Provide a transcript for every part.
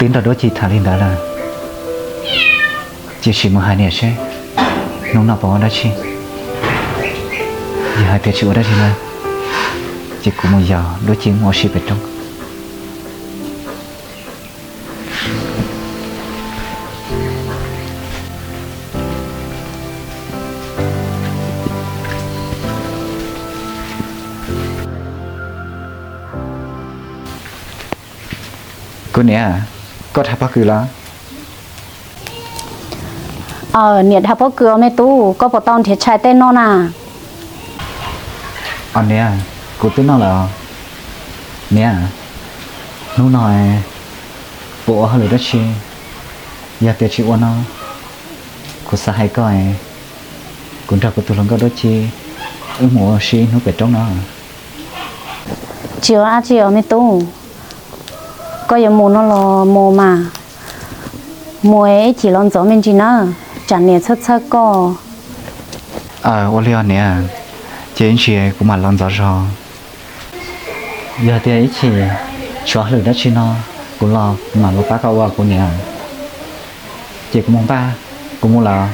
Twb nrog Duab Ci tham li ntawd lawm, cia sim mus hais niam seb hnub no puas ua dab tsi. Yog hais tias tsis ua dab tsi na, ces kuv mus yos Duab Ci mus ua si pem roob. Kuv niam, koj dhau pob kws los? Aw, niam dhau pob kws os me tub, koj puas tau nrhiav tshais tej noj na? Aw niam, kuv twb noj lawm os. Niam, hnub no puas ua hauj lwm dab tsi? Yog tias tsis ua no, kuv xav hais koj, kuv nrog kuv tus hluas nkauj Duab Ci wb mus ua si ib hnub pem roob no. Tsis ua dab tsi os me tub, koj yuav mus no los mus mas, mus ib chim los ntxov me ntsis nawb, tsam niam txhawj txhawj koj. Aw, ua li os niam, ces ib ntsis kuv mam los ntxov zog. Yog tias ib chim tshuav hauj lwm dab tsi no, kuv los mam los pab koj ua kuv niam. Ces kuv mus npaj, kuv mus lawm.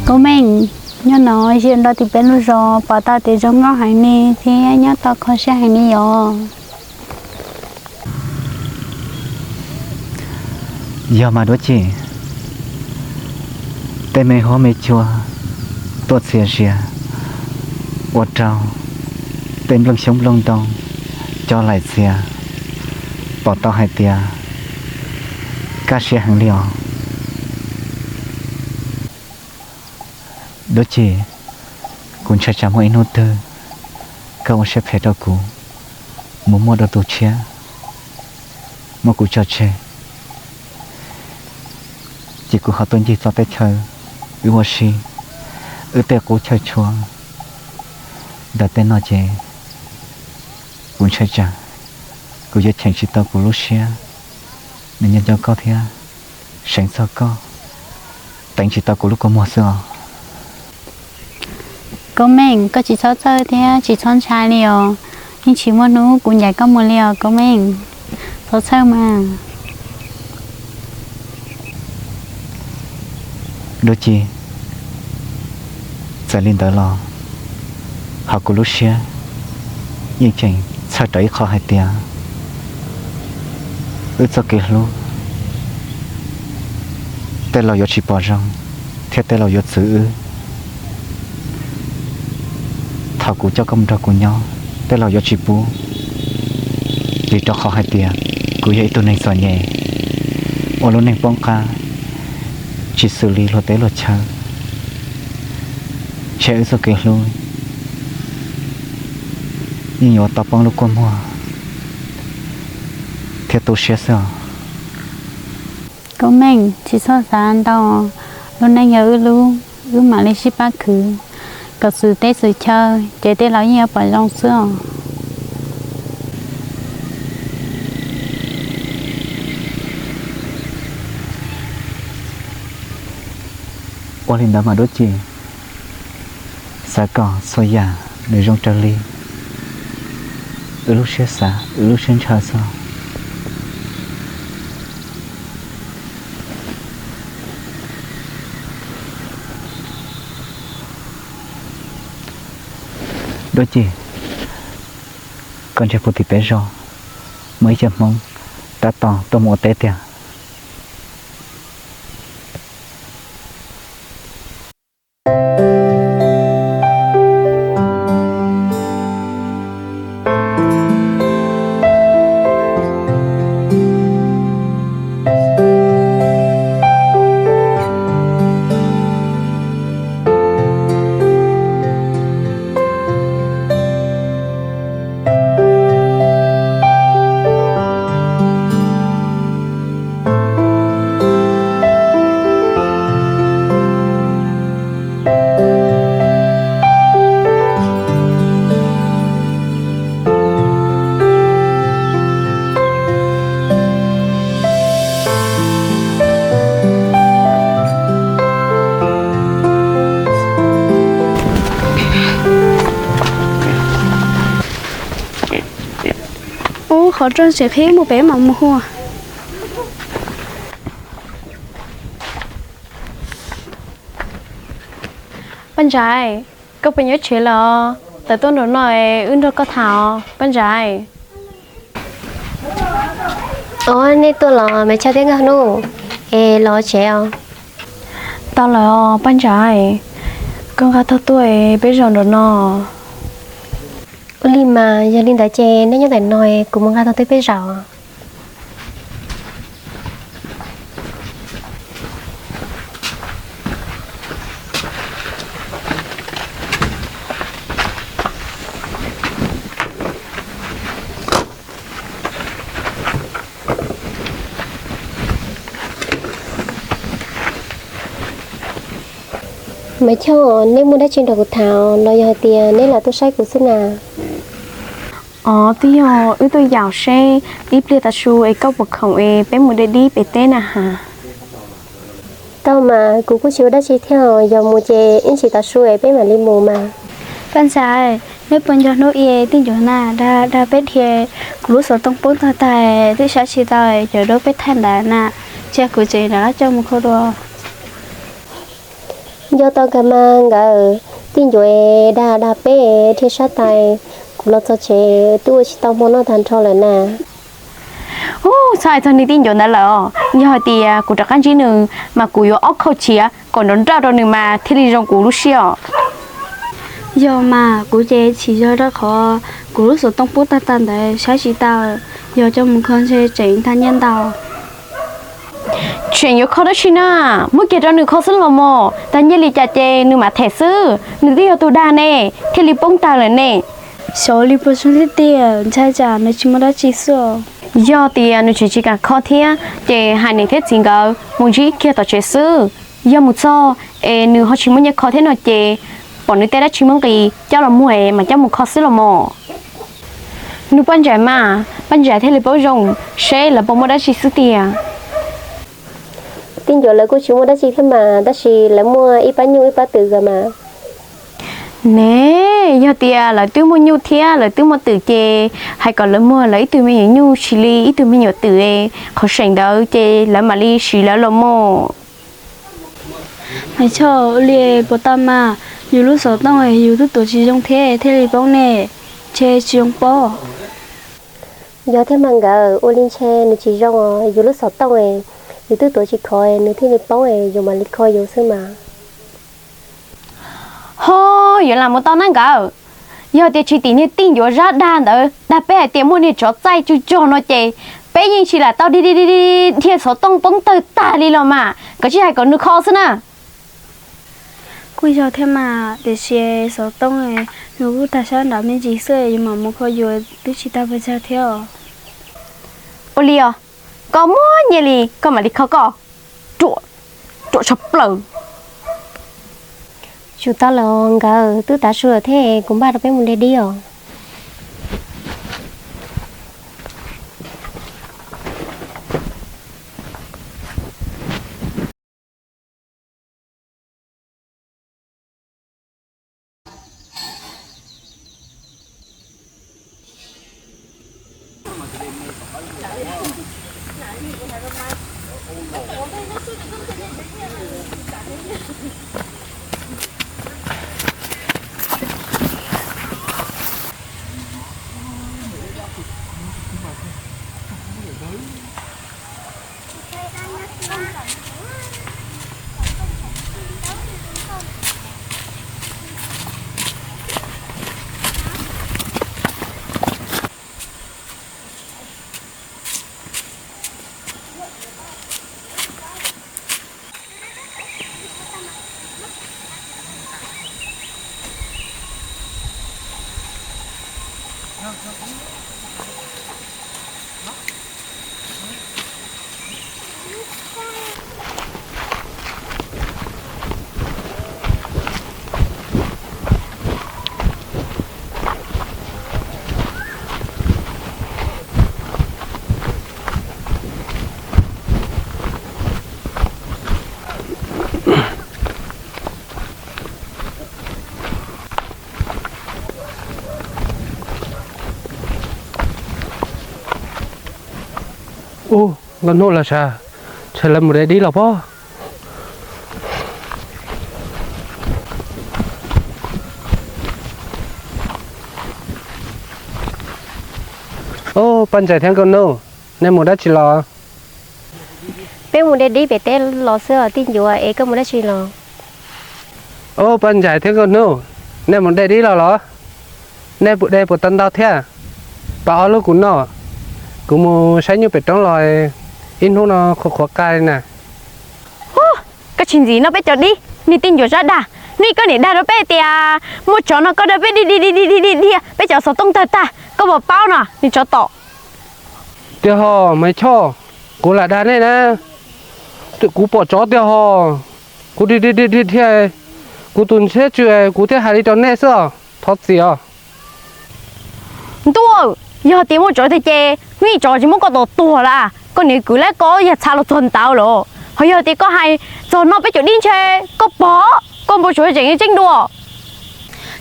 Kub Meej, nyob no zi nrau tim peb lub zos pom tau tias zoo nkauj heev li thiab nyob tau kho siab heev li os. Yog mas Duab Ci, tej me huab me cua tuaj txias zias ua rau tej nplooj xyoob nplooj ntoo co laim txias, pom tau hais tias kaj siab heev li os. Duab Ci, kuv ntshai tsam muaj ib hnub twg koj ua siab phem rau kuv, mus muaj dua tus tshiab, muab kuv tso tseg, ces kuv ho tuaj ncig txoj teb chaws wb ua si, wb tej qub chaw tshua ntawm tej no ces kuv ntshai tsam kuv yuav cheem tsis tau kuv lub siab nws nco nco koj thiab seev txog koj, teev tsis tau kuv lub kua muag xwb os. Kub Meej, koj tsis txhob txhawj thiab tsis txhob ntshai li os. Yeej tsis muaj hnub kuv ncaim koj mus li os Kub Meej. Txhob txhawj mas. Duab Ci, txawm li ntawd los ho kuv lub siab yeej tseem txhawj rau ib qho hais tias wb txoj kev hlub tej laus yuav tsis pom zoo thiab tej laus yuav txwv wb. Thaum kuv coj koj mus nrog kuv nyob tej laus yuav tsis pub, vim rau qhov hais tias kuv yog ib tug neeg txom nyem. ua lub neej poob qab, tsis xws li luag teb luag chaw, ntshe wb txoj kev hlub yeej yuav tau poob lub kua muag thiab tu siab xwb os. Koob Meej, tsis txhob xav ntau, lub neej yog wb lub, wb mam li sib pab khwv kom xwm teb xwm chaw ces tej laus yeej yuav pom zoo xwb os. Ua li ntawd mas Duab Ci, xav kom txhua yam nws zoo raws li wb lub siab xav wb lub siab ntshaw xwb. Duab Ci, koj ntsia puag tim peb zos muaj ib co Hmoob tab tom tuaj mus ua teb tiag. Ub, qhov rooj tseem qhib mus pem mam mus hu. Paj Ntsaim, koj puas nyob tsev lawm os? Tawm tuaj nraum no wb nrog koj tham os Paj Ntsaim. Os, nej tuaj los Maiv Choj thiab Nkauj Hnub, es los tsev os. Tau lawm os Paj Ntsaim, koj nqa tog tuaj peb zaum nraum no. Ua li mas yog li ntawd ces nej nyob ntawm no kuv mus nqa tog tuaj peb zaum. Maiv Choj, nej muaj dab tsi nrog kuv tham los yog hais tias nej lam tuaj saib kuv xwb na? Os, twb yog wb tuaj yaum seb ib pliag tav su es koj puas khoom es peb mus deb dib pem teb na has. Tau mas, kuv kuj tsis ua dab tsi thiab, yog mus ces ib tsam tav su es peb mam li mus mas. Paj Ntxhais, neb puas nco hnub ib tij ncuav na dag dag peb dhia, kuv lub xov tooj poob tag tag twb saib tsis tau, cov duab peb thaij ntawd na, cia kuv tseem rov qab coj mus kho dua. Nco tau kawg mas nkawd, tij ncuav dag dag peb dhia sab tais, kuv los txog tsev twb ua tsis tau hmo noj tag nrho lawm na. Ub, txhob hais txog niag tij ncuav ntawd lawm os, yog hais tias kuv rov qab ntsib nws mas kuv yuav ob khau chiav kom nrov nraj rau nws mas thiaj li zoo kuv lub siab os. Yog mas, kuv ces tsis yog rau qhov kuv lub xov tooj poob tag tag ntawd saib tsis tau, yog coj mus kho ntshe tseem tag nyiaj ntau. Tseem yuav kho dab tsi na, muab kiag rau nws kho xwb los mas, tag nyiaj li cas ces nws mam them xwb, nws twb yog tus dag ne, thiaj li poob tag lawm ne. Xyov li puas zoo tiag tiag, ntshai tsam nws tsis muaj dab tsi xwb os. Yog tias nws tseem tsis kam kho thiab ces hais niam thiab txiv nkawd mus ntsib kiag tom tsev xwb. Yog mus txog es nws ho tsis muaj nyiaj kho thiab no ces pom nws tej dab tsi muaj nqis coj los muag es mam coj mus kho xwb los mas. Nug Paj Ntxhais mas, Paj Ntxhais thiaj li paub zoo seb lawv puas muaj dab tsi xwb tiag. Tij ncuav lawv kuj tsis muaj dab tsi thiab mas, tab sis lawv muaj ib pab nyuj ib pab twm kawg mas. Ne, yog tias lawv twb muaj nyuj thiab lawv twb muaj twm ces hais kom lawv muag lawv ib tug me nyuam nyuj tsis li ib tug me nyuam twm, qhov seem ntawd ces lawv mam li siv lawv los mas. Maiv Choj, ua li puas tau mas, yus lub xov tooj yus twb tuav tsis zoo thiab thiaj li poob ne, ntshe tsis zoo pob. Yog thiab mas nkawd, ua li ntshe nws tsis zoo os, yus lub xov tooj yus twb tuav tsis khov nws thiaj li poob, yus mam li kho yus xwb mas. Ho, yuav lam mus tau na nkawd. Yog tias tsis tim niag tij ncuav zab dag ntawd dag peb hais tias muaj niag tsov txaij tsw tsog no ces Peb yeej tsis lam tau dhia dhia xov tooj poob tawg tag li los mas, koj tsis hais kom nws kho xwb na. Kuj yog thiab mas, tiam sis xov tooj nws kuj tag sab nraud me ntsis xwb, yus mam mus kho yus twb tsis tau pes tsawg thiab. Ua li os, koj muaj nyiaj li koj mam li kho koj. Ruam, ruam tshaj plaws. Tsum tau los nkawd twb tav su lawm thiab, kuv npaj rau peb mus de dib os. Ub, nkauj hnub los sav, ntshe lawv mus de dib los pob. Ub, Paj Ntsais thiab nkauj hnub, nej mus dab tsi los? Peb mus de dib pem teb los xwb os tij ncuav, es koj mus dab tsi los? Ub, Paj Ntsais thiab nkauj hnub, nej mus de dib los los? Nej puas de puas tau ntau thiab? Pab ob lub kuv noj, kuv mus saib nyuj pem roob los ib hnub no qhuav qhuav qa li na. Koj tsis ntxim noj peb cov dib, niag tij ncuav zab dag, niag koj niam dag rau peb tias muaj tsov no koj dag peb dhia dhia dhia dhia dhia, peb cov xov tooj tawg tag, koj puas paub no niag tsov tom. Tiag ho Maiv Choj, kuv lam dag nej na, kuv pom tsov tiag ho, kuv dhia dhia dhia dhia, kuv tus ntshiab tsw, kuv thiaj hais li rau nej xwb os, thov txim os. Ntuj, yog tias muaj tsov tiag ces hnub ib tsov tsis muab koj tos tuag lawm, koj niam kwv lab koj yag txha los txog ntawd lawm. Ho yog tias koj hais txog noj peb cov dib ntshe koj pom, koj npau suav tseem tseeb dua.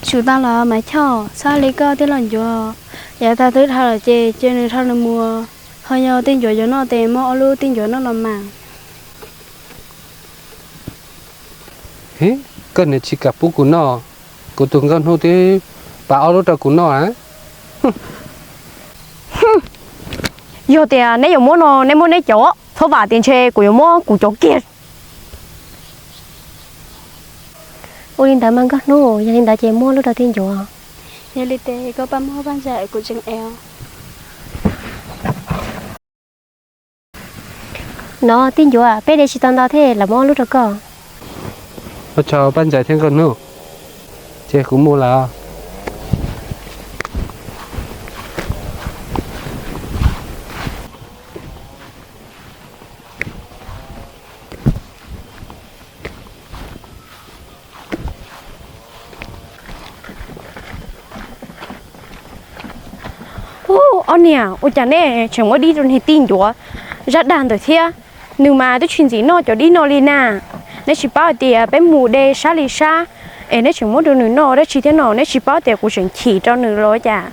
Tsum tau los Maiv Choj, txhob li koj tij laug ncuav, yav tag twb dhau lawm ces cia nws dhau nws mus. Ho yog tij ncuav yuav noj ces muab ob lub tij ncuav noj los mas. Koj niam tsis kam pub kuv noj, kuv tus nkauj hnub twb pab ob lub rau kuv noj na. Yog tias neb yuav muab no neb muab neb cov, txhob vam tias ntshe kuv yuav muab kuv cov kiag. Ua li ntawd mas nkauj hnub, yog li ntawd ces muab lub rau tij ncuav. Yog li ces koj pab muab Paj Ntsais, kuv tseem ev. No tij ncuav, peb de tsis tau ntau thiab, lam muab lub rau koj. Ua tsaug Paj Ntsais thiab nkauj hnub, ces kuv mus lawm. Ub, ob niam, ua cas neb tseem muab dib rau niag tij ncuav zab dag ntawd thiab? Nws mas twb tsis ntxim noj cov dib no li na. Neb tsis paub hais tias peb mus de sab li sab, es neb tseem muab rau nws noj dab tsi thiab no? Neb tsis paub tias kuv tseem chim rau nws los cas?